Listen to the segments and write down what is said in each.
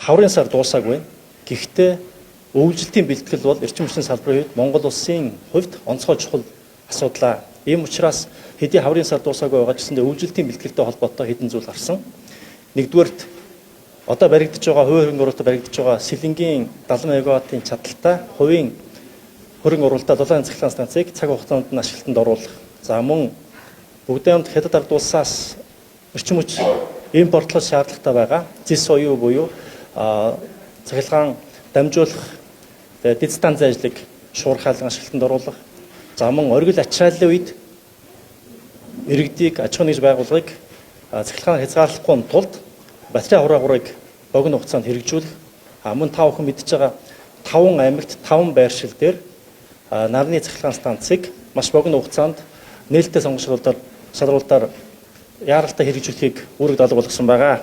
Хаврын сар дуусаагүй. Гэхдээ өвлжилтийн бэлтгэл бол эрчим хүчний салбарын хувьд Монгол улсын хувьд онцгой чухал асуудлаа. Ийм учраас хэдий хаврын сар дуусаагүй байгаа ч гэсэн өвлжилтийн бэлтгэлтэй холбоотой хэдэн зүйл гарсан. Нэгдүгээрт одоо баригдаж байгаа хувийн хөрөнгө оруулалтад баригдаж байгаа Сэлэнгийн 70 мегаваттын чадaltaй хувийн хөрөнгө оруулалтаа дулаан цахилгаан станцыг цаг хугацаанд нь ашиглалтанд оруулах. За мөн бүгдээ хамт Хятад ард улсаас эрчим хүч импортлох шаардлагатай байгаа. Зис оюу буюу цахилгаан дамжуулах дистанц ажлыг шуурхайлан ашиглалтанд оруулах. За мөн оргил ачааллын үед иргэдийг аж ахуйн нэгж байгууллагыг цахилгаан хязгаарлахгүй тулд батарей хураагуурыг богино хугацаанд хэрэгжүүлэх. Мөн та бүхэн мэдж байгаа 5 аймагт 5 байршил дээр нарны цахилгаан станцыг маш богино хугацаанд нээлттэй сонгон шалруулалтаар яаралтай хэрэгжүүлэхийг үүрэг даалга болгосон байгаа.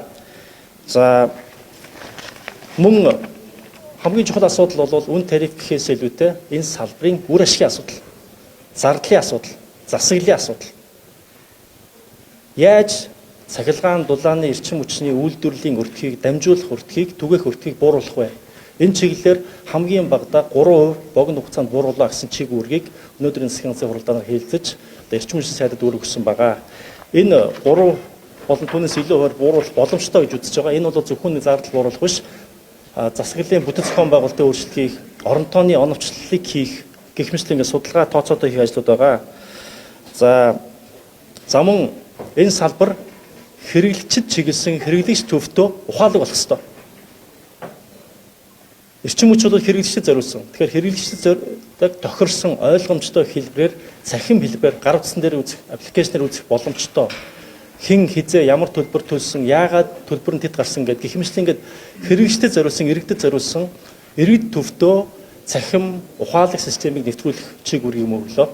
За мөн хамгийн чухал асуудал бол үн тариф гэхээс илүүтэй энэ салбарын үр ашигын асуудал, зардлын асуудал, засаглалын асуудал. Яаж цахилгаан дулааны эрчим хүчний үйлдвэрлэлийн өртгийг дамжуулах өртгийг, түгээх өртгийг бууруулах вэ? Энэ чиглэлээр хамгийн багадаа 3% богино хугацаанд бууруулах гэсэн чиг үүргийг өнөөдрийн засгийн газрын хуралдаанаар хэлэлцэж эрчим хүчний сайдад үүрэг өгсөн байгаа. Энэ 3 болон түүнээс илүү хувиар бууруулах боломжтой гэж үзэж байгаа. Энэ бол зөвхөн зардал бууруулах биш, засаглалын бүтэц зохион байгуулалтын өөрчлөлт хийх, орон тооны оновчлолыг хийх гэх мэт ингээд судалгаа тооцоодоо хийх ажлууд байгаа. За мөн энэ салбар хэрэглэгчид чиглэсэн хэрэглэгч төвтөө ухаалаг болох ёстой. Эрчим хүч бол хэрэглэгчдэд зориулсан. Тэгэхээр хэрэглэгчдэд тохирсон ойлгомжтой хэлбэрээр, цахим хэлбэрээр гар утсан дээр үзэх, аппликейшнээр үзэх боломжтой. Хэн хизээ ямар төлбөр төлсөн, яагаад төлбөр нь тэд гарсан гэдэг гэх мэт ингээд хэрэглэгчдэд зориулсан, иргэдэд зориулсан иргэд төвтөө цахим ухаалаг системийг нэвтрүүлэх чиг үүргийг мөглөө.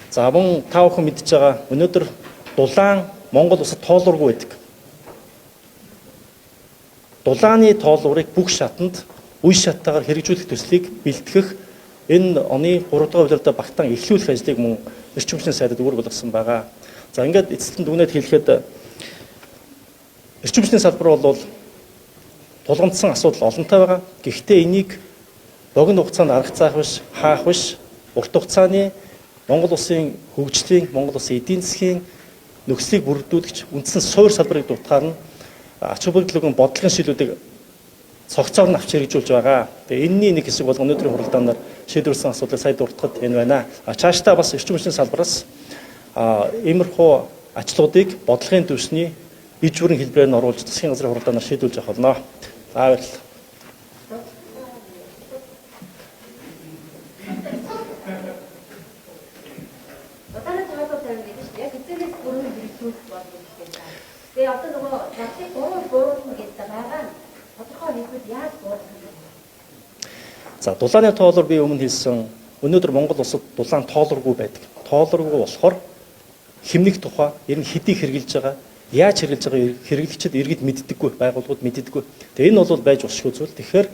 За мөн та бүхэн мэдж байгаа өнөөдөр дулаан Монгол улсад тоолуургүй байдаг. Дулааны тоолуурыг бүх шатанд үе шаттайгаар хэрэгжүүлэх төслийг бэлтгэх энэ оны 3 дахь улиралд багтаан эхлүүлэх ажлыг мөн эрчим хүчний сайдад үүрэг болгосон байгаа. За ингээд эцэст нь дүгнээд хэлэхэд эрчим хүчний салбар бол тулгамдсан асуудал олонтой байгаа. Гэхдээ энийг богино хугацаанд арга заах биш, хаах биш, урт хугацааны Монгол улсын хөгжлийн, Монгол улсын эдийн засгийн нөхцөлийг бүрдүүлэгч үндсэн суур салбарыг дутгаар нь ач холбогдлын бодлогын шилүүдийг цогцоор нь авч хэрэгжүүлж байгаа. Тэгээ энэний нэг хэсэг бол өнөөдрийн хуралдаанаар шийдвэрлсэн асуудлыг сая дуртахад энэ байна. Цаашдаа бас эрчим хүчний салбараас иймэрхүү ажлуудыг бодлогын түвшний иж бүрэн хэлбэрээр нь оруулж засгийн газрын хуралдаанаар шийдвэрлэж авах болно. За баярлалаа. Тэгээ одоо нөгөө зардлыг 3 бууруулна гэдэг байгаа нь тодорхой хэлбэл яаж бууруулах юм бэ? За дулааны тоолоор би өмнө хэлсэн өнөөдөр Монгол улсад дулаан тоолооргүй байдаг. Тоолооргүй болохоор хэмнэх тухай ер нь хэдий хэрэгжилж байгаа, яаж хэрэгжилж байгаа хэрэглэгчид иргэд мэддэггүй, байгууллагууд мэддэггүй. Тэгээ энэ бол байж болшгүй зүйл. Тэгэхээр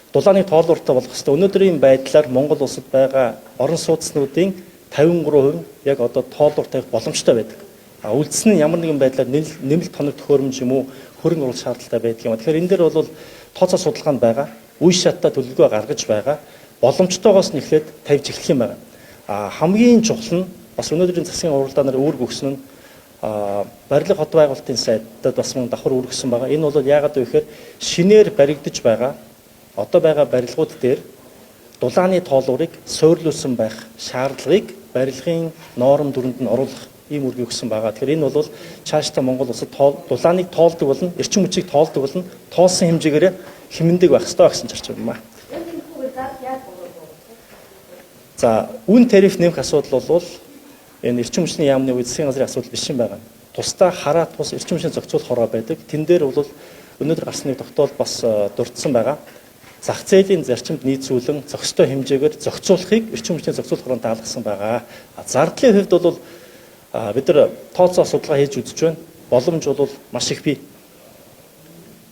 дулааны тоолууртай болох хэвээр өнөөдрийн байдлаар Монгол улсад байгаа орон сууцнуудын 53% нь яг одоо тоолуур тавих боломжтой байдаг. Үлдсэн нь ямар нэгэн байдлаар нэмэлт тоног төхөөрөмж юм уу хөрөнгө оруулах шаардлагатай байдаг юм. Тэгэхээр энэ дээр бол тооцоо судалгаанд байгаа, үе шаттай төлөвлөгөө гаргаж байгаа, боломжтойгоос нь эхлээд тавьж эхлэх юм байна. Хамгийн чухал нь бас өнөөдрийн засгийн уралдаанаар үүрэг өгсөн нь барилга хот байгуулалтын сайдад бас мөн давхар үүргэсэн байгаа. Энэ бол яагаад вэ гэхээр шинээр баригдаж байгаа одоо байгаа барилгууд дээр дулааны тоолуурыг суурлуулсан байх шаардлагыг барилгын норм дүрэнд нь оруулах ийм үүргийг өгсөн байгаа. Тэгэхээр энэ бол цаашдаа Монгол улсад дулааныг тоолдог болно, эрчим хүчийг тоолдог болно, тоолсон хэмжээгээр хэмнэдэг байх ёстой гэсэн зарчим юм аа. За үн тариф нэмэх асуудал бол энэ эрчим хүчний яамны үе засгийн газрын асуудал биш юм байна. Тусдаа хараат бус эрчим хүчний зохицуулах хороо байдаг. Тэн дээр бол өнөөдөр гарсан нэг тогтоол бас дурдсан байгаа. Зах зээлийн зарчимд нийцүүлэн зохистой хэмжээгээр зохицуулахыг эрчим хүчний зохицуулах хороонд даалгасан байгаа. Зардлын хувьд бол бид нар тооцоо судалгаа хийж үзэж байна. Боломж бол маш их бий.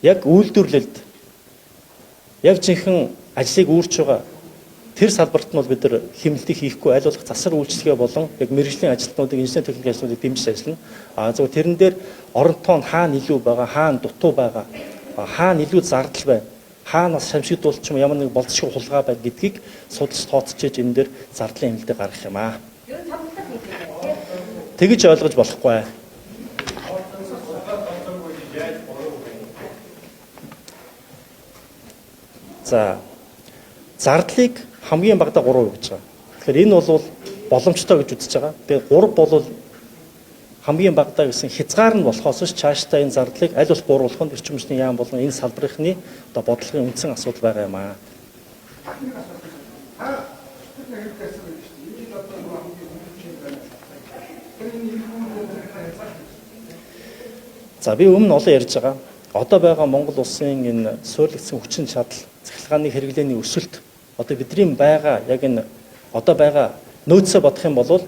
Яг үйлдвэрлэлд яг жинхэнэ ажлыг үүрч байгаа тэр салбарт нь бол бид нар хэмнэлтийг хийхгүй аль болох засвар үйлчилгээ болон яг мэргэжлийн ажилтнуудыг инженер техникийн ажилтнуудыг дэмжиж ажиллана. Зөвхөн тэрэн дээр орон тоон хаана илүү байгаа, хаана дутуу байгаа. Хаана илүү зардал байна? Хаана бас шамшигдуулч юм ямар нэг болцсошгүй хулгай байна гэдгийг судалж тооцож ээж энэ дээр зардлын хэмнэлтийг гаргах юм аа. Тэгж ойлгож болохгүй. За зардлыг хамгийн багадаа 3% гэж байгаа. Тэгэхээр энэ бол боломжтой гэж үзэж байгаа. Тэгээ 3 бол хамгийн багадаа гэсэн хязгаар нь болохоос ш цаашдаа энэ зардлыг аль болох бууруулах нь эрчим хүчний яам болон энэ салбарынхны одоо бодлогын үндсэн асуудал байгаа юм аа. За би өмнө олон ярьж байгаа. Одоо байгаа Монгол улсын энэ суурилагдсан хүчин чадал, цахилгааны хэрэглээний өсөлт одоо бидний байгаа яг энэ одоо байгаа нөөцөө бодох юм бол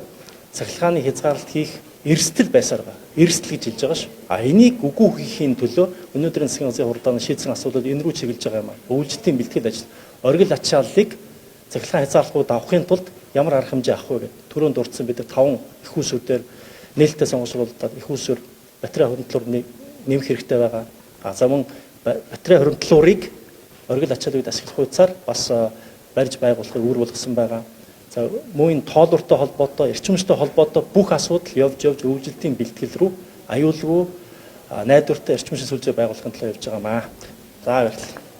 цахилгааны хязгаарлалт хийх эрсдэл байсаар байгаа. Эрсдэл гэж хэлж байгаа ш. А энийг үгүй хийхийн төлөө өнөөдрийн засгийн газрын хурдааны шийдсэн асуудал энэ рүү чиглэж байгаа юм а. Өвлжтийн бэлтгэл ажил, оргил ачааллыг цахилгаан хязгаарлалтууд авахын тулд ямар арга хэмжээ авах вэ гэдэг. Түрүүнд дурдсан бид 5 их усүр дээр нээлттэй сонгоцруулалтад их усүр батарей хуримтлуур нэмэх хэрэгтэй байгаа. А за мөн батарей хуримтлуурыг оргил ачаал үед ашиглах хуйцаар бас барьж байгуулахыг үүрэг болгосон байгаа. За мөн энэ тоолууртай холбоотой, эрчим хүчтэй холбоотой бүх асуудал явж явж өвлжилтийн бэлтгэл рүү аюулгүй найдвартай эрчим хүчний сүлжээ байгуулахын төлөө явж байгаа маа. За баярлалаа.